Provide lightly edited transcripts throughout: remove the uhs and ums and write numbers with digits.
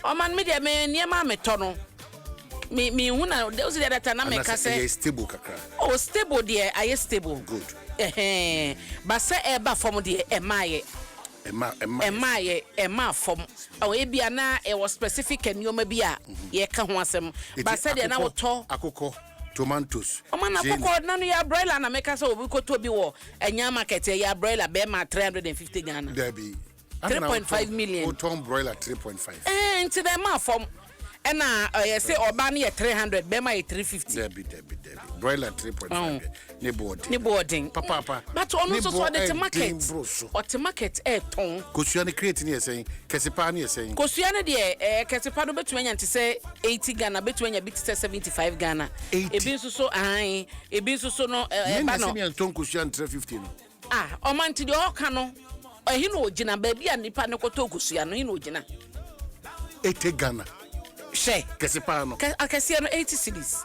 Ɔman me deɛ, me nneɛma a metɔ no, me me hu na o si deɛ data na meka Anaasɛ sɛ ɛyɛ stable kakra? Oh, stable deɛ, ayɛ stable. Good. Ɛhɛn, ba sɛ ɛba fam deɛ, ɛmaayɛ. Ɛma Ɛmaayɛ, ɛma fam. Ɔ ebi a na ɛwɔ specific nneɛma bi a yɛka ho asɛm ba sɛ deɛ na wotɔ. Akokɔ, tomatoes. Ɔma na gyeene. Akokɔ na no yɛ broiler na meka sɛ obi kɔtɔ bi wɔ ɛnya market, ɛyɛ broiler bɛrima 350 Ghana. Dabi. 3.5 million. Wotɔn broiler 3.5? Ɛɛ, nti na ɛma fam, ɛna ɛyɛ sɛ ɔbaa no yɛ 300, bɛrima yɛ 350. Dabi, dabi, dabi, broiler 3.5 Oh. ne bɔ ɔden. Ne bɔ ɔden. Papaapa. But ɔno Ne nso so boɔ ɔde te ɛden market. boro so. Ɔte market ɛɛtɔn. Kosua ne crate ne yɛ sɛn? Kɛse paa ne yɛ sɛn? Kosua no deɛ, kɛse pa no bɛtumi anya te sɛ 80 Ghana, bɛtumi anya bi te sɛ 75 Ghana. 80. Ebi nso so ahan, ebi nso so no yɛn ɛba na no. sɛ ne yɛntɔn kosua ntrɛ 50 no. Ah, ɔma nti deɛ ɔka no, ɛhe na ogyina? Baabi a nipa ne kɔtɔ kosua no, ɛhe na ogyina? 80 Ghana? Hwɛ. Kɛse paa no. Akɛseɛ no 80 cedis.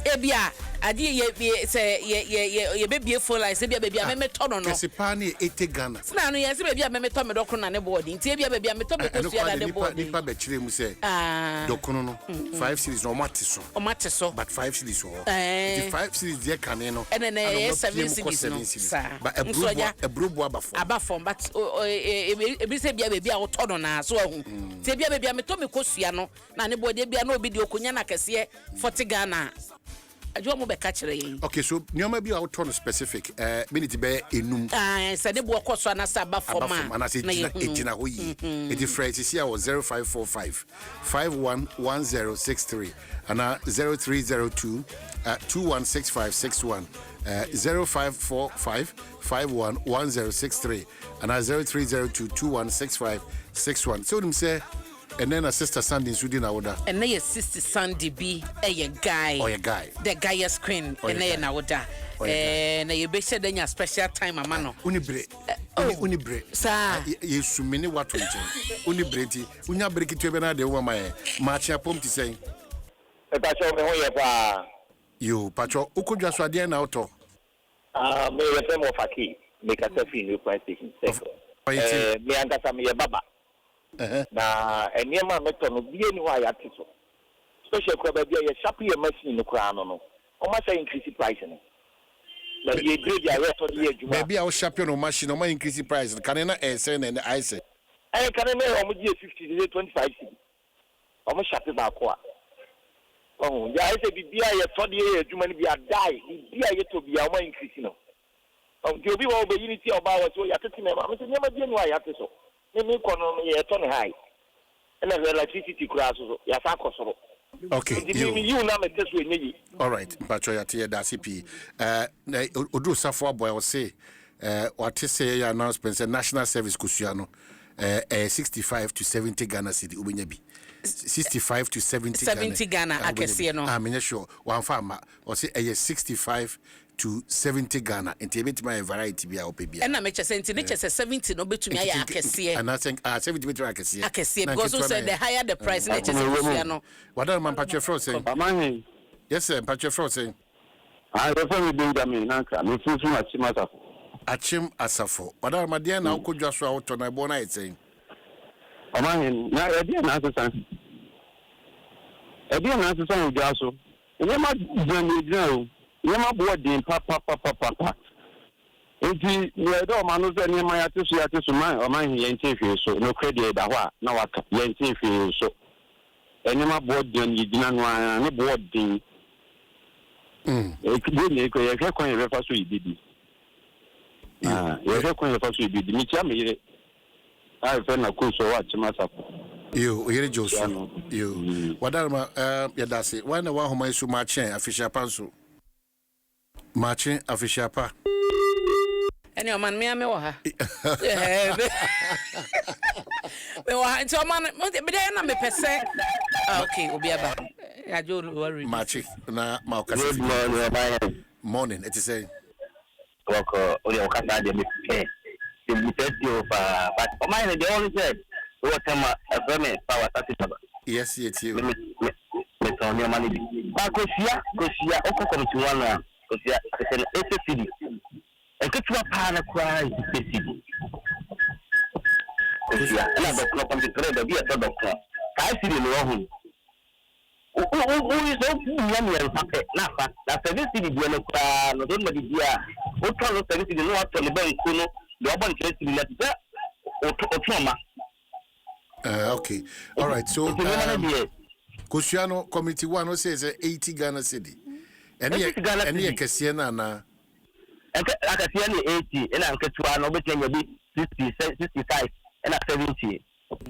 Ebi a adeɛ yɛ sɛ yɛ yɛ yɛ yɛbɛbie phone lines, ebi a baabi a mɛmɛtɔ no. Kɛse paa ne yɛ 80 Ghana? Sina no yɛ sɛ baabi a mɛmɛtɔ me dɔkono na ne bɔɔden, nti ebi a baabi a metɔ me Ɛno kosua koraa na de ne nipa bɔɔden. Nipa bɛkyerɛ mu sɛ Ah. dɔkono no 5 cedis na ɔmo ate so. Ɔmo ate so. But 5 cedis wɔ hɔ. Ɛɛ. Nti 5 cedis deɛ kane no, Ɛnɛ na ɛna ɛyɛ ɔmo 7 apue mu kɔ cedis no. 7 cedis. Saa. But Nso ɔgya- aburo bu aba fam. Aba fam, but ebi sɛ bia baabi a wotɔ no naa so ahu nti ebi a baabi a metɔ me kosua no na ne bɔɔden, bia na obi deɛ okonya na kɛseɛ 40 Ghana a adwoa mo bɛka kyerɛ yɛn. Okay, so nneɛma bi a wotɔ no specific, minute bɛyɛ 5. Ah, sɛ ne boɔ kɔ so anaasɛ aba fam Aba fam a anaasɛ na egyina yɛhunu. Egyina hɔ yie. Eti frɛ sisi a wɔ 0545 511063 ana 0302 216561, 0545 511063 ana 0302 216561. Sɛ wonim sɛ ɛnɛ na Sister Sandy nso di na woda. Ɛnɛ yɛ Sister Sandy bi, ɛyɛ guy. Ɔyɛ guy. The guyest queen. Ɔyɛ Ɛnɛ yɛ guy. nawoda. Ɔyɛ Na yɛbɛhyɛ da nya special time ama no. Woni bere. Oh. Woni bere. Saa. Ah, yɛsu me ne wato nkyɛn, woni bere, nti wonya bere ketewa bi na de woma ma yɛ maakye apɔm te sɛn? Mepakyɛw, me ho yɛ paa. Yo, patwɔ, wokɔdwa so adeɛ na wotɔ? Ah, meyɛ fɛ mɔ faki, mekasa firi New Prime Station sɛ Ɔyɛ tie. Me ankasa meyɛ baba. Na nneɛma a metɔ no bie ni hɔ a yɛate so special kora. Baabi a yɛshape yɛ machine no koraa no, ɔma sɛ increase price no na yɛdure bi a yɛtɔ de yɛ adwuma. Baabi a wohyapɛ no machine, ɔma increase price no. Kane na ɛyɛ sɛn na ɛnɛ ayɛ sɛ? Ɛyɛ kane ne ɔmo gye 50 de 25 cedi, ɔmo shape baako a ɔho deɛ ayɛ sɛ biribi a yɛtɔ de yɛ adwuma no bi adae, biribi a yɛtɔ bi a ɔma increase no. Nti obi wɔ ɔbɛyi ne ti a ɔbaa wɔ so yɛatete nneɛma, mesɛ nneɛma bi anu a yɛate so me kɔ no yɛtɔ ne high, ɛna hwɛ electricity koraa so yɛasa akɔ soro. Okay. Nti Yo. mi yiw na mete so ɛnyɛ yi. Alright, mpatwɔ, yɛate, yɛda ase pii. Na oduru safo aboa, ɔse wate sɛ yɛyɛ announcement sɛ National Service kosua no ɛyɛ 65 to 70 Ghana cedi, wobɛnya bi 65 to 70. 70 Ghana. Ah, wobɛnya bi. Akɛseɛ no. Ah, menyɛ sure, wamfa ama, ɔse ɛyɛ 65 to 70 Ghana, nti ɛbɛtumi ayɛ variety bi a wopɛ bia. Ɛna mekyɛ sɛ nti ne kyɛ sɛ 70 no wobɛtumi ayɛ akɛseɛ. Anaasɛ ah, 70 bɛtumi ayɛ akɛseɛ. Akɛseɛ. Na Because wo nketewa sɛ no the ayɛ- higher the price, ne kyɛ sɛ kosua no. Wadara ma, mpatwɛ, frɛ wo sɛn? Ɔmahen. Yes sir, mpatwɛ, frɛ wo sɛn? Ah, yɛfrɛ me Benjamin Nanka, mefiri Akyem Asafo. Akyem Asafo, wadara ma, deɛ na wokɔ dwa so a wotɔ no, ɛboɔ no ayɛ sɛn? Ɔmahen, na ɛdeɛ na asesa, ɛdeɛ na asesa wɔ dwa so? Nneɛma gyina ne gyina o, nneɛma boɔ den papapapapa, nti nea ɛdɛ ɔma no sɛ nneɛma yɛate so, yɛate so ma ɔmahen, yɛnte hwee so. Nokorɛ deɛ ɛda hɔ a na waka, yɛnte hwee so. Nneɛma boɔ den ne gyina no ara ne boɔ den. Ɛdwe na ekɔ, yɛhwɛ kwan yɛbɛfa so yɛbɛdi. Ah, yɛhwɛ kwan yɛbɛfa so yɛbɛdi. Mekyia me yere a yɛfrɛ no Akos, ɔwɔ Akyem Asafo. Yo, oyere gye wo so. Kyia no. Yo. Wadarema, yɛda ase. Wan na woahoma yi so? Maakyɛ afihyia pa nso, maakye afihyia pa. Ɛne ɔman mea mewɔ ha. Mewɔ ha, nti ɔman mede na mepɛ sɛ, ah, ok, obi aba agye ɔware. Maakye na ma ɔkasa. Good Fi morning, ɔman. Morning, ɛte sɛ? Wɔkɔ wode wɔkasa deɛ mepɛ mepɛ tie wo paa, but ɔman no deɛ ɔno sɛ wowɔ tɛm a ɛfrɛ me power satisaba. Yes, yɛtie o. Metɔn nneɛma no bi ba kosua, kosua wokɔ committee one a, kosua kɛsɛ no 80 cedi, nketewa paa no koraa yɛ 60 cedi kosua, ɛna dɔkono committee three baabi yɛtɔ dɔkono. 5 cedi no wɔ ho. Wo sɛ wonya mmiɛnsa pɛ na afa na 7 cedi deɛ no koraa no, sɛ woma didi a, wotɔ no 7 cedi na watɔ ne banku no deɛ ɔbɔ ne 10 cedi na te sɛ wotɔ ma. Okay, all right, so nti nneɛma no deɛ kosua no, committee one no sɛ 80 Ghana cedi. Ɛne yɛ 80 Ghana ɛne yɛ cedi. Kɛseɛ no anaa? Ɛnkɛ akɛseɛ no yɛ 80, ɛna nketewa no wobɛtumi anya bi 60, 65 ɛna 70,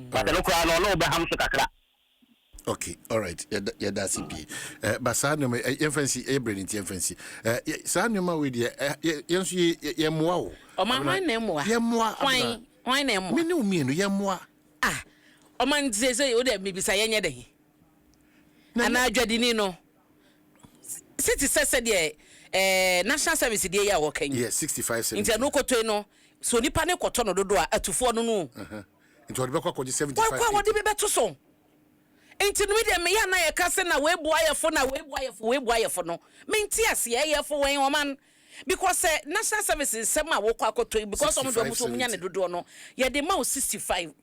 but ɛno koraa no, ɔno wobɛham so kakra. Okay, all right, yɛda ase pii. Ba saa nneɛma yɛmfa nsi, ɛyɛ berɛ no nti yɛmfa nsi. Saa nneɛma wei deɛ, yɛn nso yɛmmoa wo. Ɔma Abena, hwan na ɛmmoa? Yɛmmoa, Hwan Abena. hwan na ɛmmoa? Me ne wo mmienu yɛmmoa. Ah, ɔma nti sɛ wo dɛ mebisa, yɛnyɛ dɛn? Anaa adwadini no sɛ te sɛ sɛdeɛ national service deɛ yi a wɔka yi. Yes, 65, 70. Nti ɛno kɔtɔi no sɛ onipa ne kɔtɔ no dodo a, atufoɔ no. Nti ɔde bɛkɔ akɔgye 75. Wɔkɔ a, wɔde bi bɛto so. Nti no mi deɛ, meyɛ na yɛka sɛ na weebu ayɛfo na weebu ayɛfo, weebu ayɛfo no, mente aseɛ. Ɛyɛfo wɔn ɔman because sɛ national service nsɛm a wɔkɔ akɔtɔ yi, because ɔmo de ɔmo so ɔmo nya ne dodoɔ no, yɛde ma wo 65.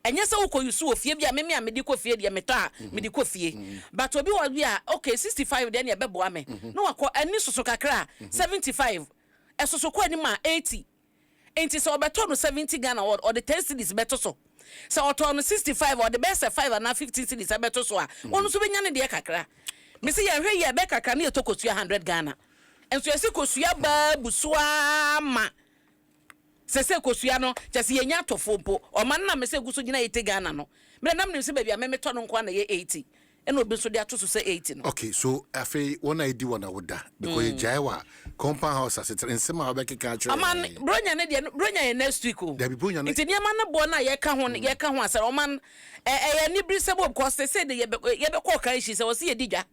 Ɛnyɛ sɛ wokɔ yusu wɔ fie bi a meme a mede kɔ fie deɛ, metɔ a mede kɔ fie, but obi wɔ bi a, okay, 65 deɛ ne ɛbɛboa me na wakɔ ani soso kakra a, 75 ɛsoso kɔ anim a, 80. Nti sɛ ɔbɛtɔ no 70 Ghana, ɔde 10 cedis bɛto so. Sɛ ɔtɔ no 65, ɔde bɛyɛ sɛ 5 anaa 15 cedis ɛbɛto so a, ɔno nso bɛnya ne deɛ kakra. Mesi yɛhwɛ yi a, ɛbɛ kakra ne yɛtɔ kosua 100 Ghana nso, yɛsi kosua baa busoa ma sɛ kosua no kyɛ sɛ yɛnya atɔfoɔ mpo. Ɔma no na mesɛ gu so gyina 80 Ghana no, mmerɛ nam nim sɛ baabi a memetɔ no nko a na ɛyɛ 80, ɛna obi nso de ato so sɛ 80 no. Okay, so afei wɔn a ɛdi wɔn a woda because yɛgyae wɔ a compound house asetere nsɛm a wɔbɛkeka akyerɛ Ɔman yɛn. bronya ne deɛ no, bronya yɛ next week o. Dabi, bronya no- Nti nneɛma no boɔ no a yɛka ho no, yɛka ho asɛm ɔman ɛyɛ anibere sɛ bo because sɛ de yɛbɛkɔ ɔkan hyi sɛ wɔsi yɛdi dwa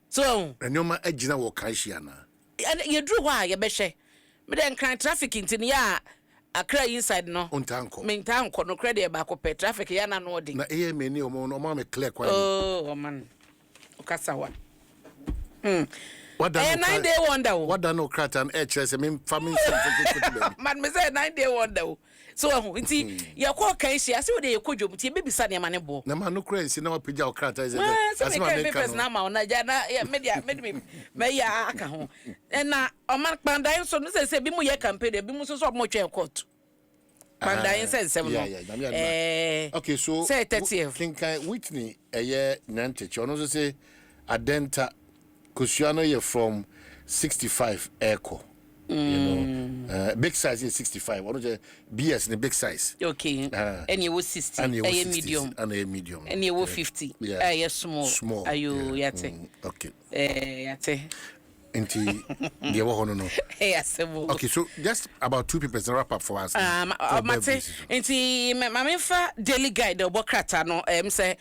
so ɛho. Nneɛma agyina wɔ kan hyia anaa? Yɛduru hɔ a, yɛbɛhwɛ. Mede Nkran traffic nti no, yɛ a Accra inside no Wontaa nkɔ. Mentaa nkɔ no korɛ deɛ, baako pɛ traffic yɛ na no ɔden. Na AMA ne ɔmo no, ɔmo ame clear kwan. Oh, ɔman ɔkasa wa. Wada Ɛyɛ no 9 day wonder o. Wada no krataa no ɛkyerɛ sɛ memfa me nsɛm fɛfɛ baabi. Man, me sɛ 9 day wonder o. So ɛho nti yɛkɔ ɔkan hyia sɛ wode yɛkɔ dwom nti yɛbɛbisa nneɛma ne boɔ. Na ma no kora nsi na wapagya wo krataa sɛ sɛ asɛm a meka meka papers no. Na ama wo na gya na mede mede me mɛyɛ aka ho. Ɛna ɔman kpandan nso no, sɛ ebi mu yɛ campaign, ebi mu nso sɛ ɔmo twɛn court kpandan sɛ nsɛm no. Yeah, nyame adom a. Okay, so sɛ 30th. Kenkan Whitney ɛyɛ Nyantakyi, ɔno nso sɛ Adenta kosua no yɛ from 65 ɛkɔ, big size yɛ 65. Ɔno kyɛ bs ne big size. Okay. Ah. Ɛne ɛwɔ 60. Ɛne ɛwɔ ɛyɛ 60, medium. Ɛna ɛyɛ medium. Ɛne ɛwɔ 50. Ɛyɛ small. Small. Ayo. Yate. Okay. Yate. Nti deɛ ɛwɔ hɔ no. Ɛyɛ asɛm o. Okay, so just about two papers to wrap up for us. For Mate. beverages. Nti ma memfa Daily Guide ɔbɔ krataa no sɛ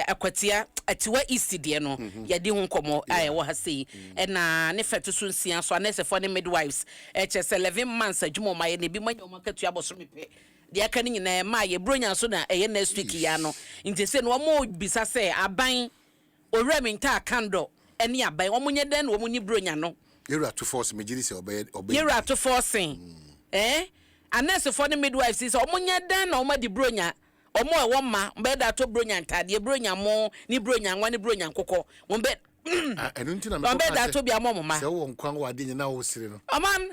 Akwatia Atiwa East deɛ no, yɛde ho nkɔmmɔ a ɛwɔ ha sei, ɛna ne fɛ to so nsia so, anɛsɛfoɔ ne midwives ɛkyɛ sɛ 11 months adwuma ɔma yɛ na ebi manya ɔma akatua bɔsome pɛ. Deɛ aka no nyinaa ɛma yɛ bronya so na ɛyɛ next week ya no. Nti sɛ no ɔmo bisa sɛ aban owura mi nta akandɔ ɛne aban ɔmo nyɛ dɛn na ɔmo ni bronya no. Yɛwura to force, megye di sɛ ɔbɛyɛ. Yɛwura ato forcing anɛsfoɔ ne midwives yi sɛ ɔmo nyɛ dɛn na ɔmo adi bronya. Ɔmo a ɛwɔ mma bɛyɛ da ato bronya ntadeɛ, bronya mo ne bronya nwa ne bronya nkokɔ wɔn bɛ Ah, ɛno nti na wɔn mekɔka bɛ da sɛ- ato bi ama ɔmo ma. Sɛ wowɔ nkwa wɔ ade nyinaa wo sere no. Ɔman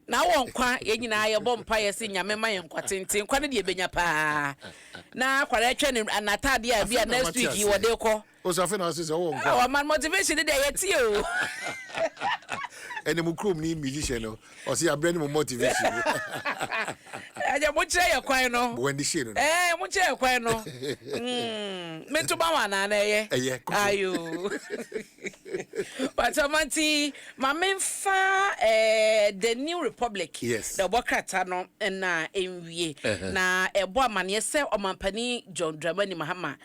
na wɔ nkwa, yɛn nyinaa yɛbɔ mpa yɛ sɛ Nyame ma yɛn nkwa tenten. Nkwa no deɛ ɛbɛnya paa na akwara atwa ne n'ataadeɛ a bi a Afei na next mate week yi aseɛ. wɔde kɔ. O so afei na wɔse sɛ wowɔ nkwa. Ɔman motivation de deɛ, yɛtie o. Ɛne mu kurom ne musician no, ɔse yɛabrɛ ne mu motivation. Ɛgyɛ mokyerɛ yɛ kwan no. Wendy Shane no. Mokyerɛ yɛ kwan no. Mentoma wɔ anaa na ɛyɛ? Ɛyɛ, kɔ so. Ayo, patama nti ma memfa The New Republic. Na ɔbɔ krataa no na ɛnwie na ɛbɔ amanneɛ sɛ ɔmampani John Dramani Mahama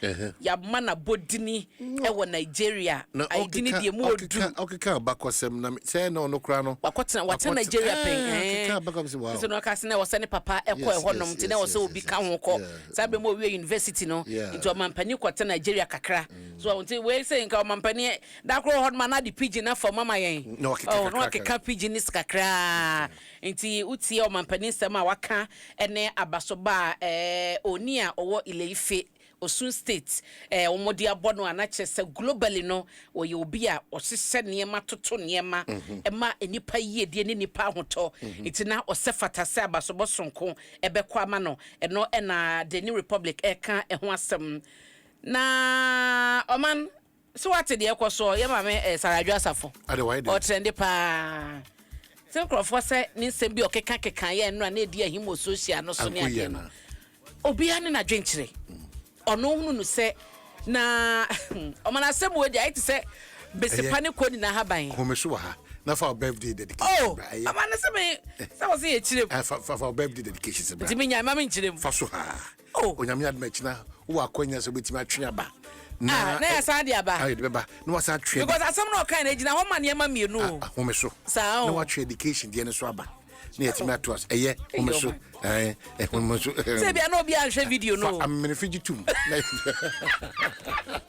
yɛama nabɔdini ɛwɔ Nigeria. Na ayidini deɛ mu ɔdu. Ɔkeka abakɔsɛm na sɛ na ɔno koraa no wakɔtena wate Nigeria pɛn. Ɔkeka abakɔsɛm, wow. Nso na ɔka sɛ na ɛwɔ sɛ ne papa ɛkɔ ɛhɔnom, nti na ɛwɔ sɛ obi ka ho kɔ saa bɛ mu owie university no. Nti ɔmampani kɔte Nigeria kakra so, nti wei sɛ nka ɔmampani dakoro hɔ nom ana de pidgin afa mu ama yɛn. Na wakeka Oh, na kakra. wakeka pidgin ne kakraa. Nti wotie ɔmampani nsɛm a waka ne abasoba a oni a ɔwɔ Ileife. Osun State wɔn de abɔ no a, na kyerɛ sɛ globally no wɔyɛ obi a ɔhyehyɛ nneɛma, toto nneɛma ɛma nnipa yiedie ne nnipa ahotɔ. Nti na ɔsɛ fata sɛ abasobɔ sonko ɛbɛkɔ ama no. Ɛno ɛna The New Republic ɛka ɛho asɛm. Na ɔman sɛ wate deɛ ɛkɔ soɔ, yɛ maame Sarah Adwo Asafo. Ade wayɛ dɛ. Ɔtrend paa sɛ nkurɔfoɔ sɛ ne nsɛm bi a ɔkeka keka yɛ nnora na ɛdi ahim wɔ social no so ne Ankɔ yie adeɛ no. anaa? Obiara ne n'adwenkyerɛ, ɔno hunu no sɛ na ɔman asɛm wɔ di ayɛ te sɛ besepa ne kɔ nyinaa haban. Home so wɔ ha na fa wo birthday dedication oh bra. Ɛyɛ. Ɔman no sɛ me sɛ wɔ sɛ yɛkyerɛ mu. Fa wo birthday dedication sɛ bra. Nti menya ma menkyerɛ mu. Fa so ha. Oh. Onyame adom, akyina wowɔ akwanya sɛ wobɛtumi atwe aba. Ah, na yɛsan de aba. Ah, yɛde bɛba na wasan atwe. Because asɛm no ɔkan no gyina hɔ ma nneɛma mmienu o. Ahome so. Saa o. Na watwe education deɛ no so aba na yɛtumi ato ase. Ɛyɛ, home so. Ɛɛ, home so. Sɛ bia na obi anhwɛ video no o. Fa amene figye tum.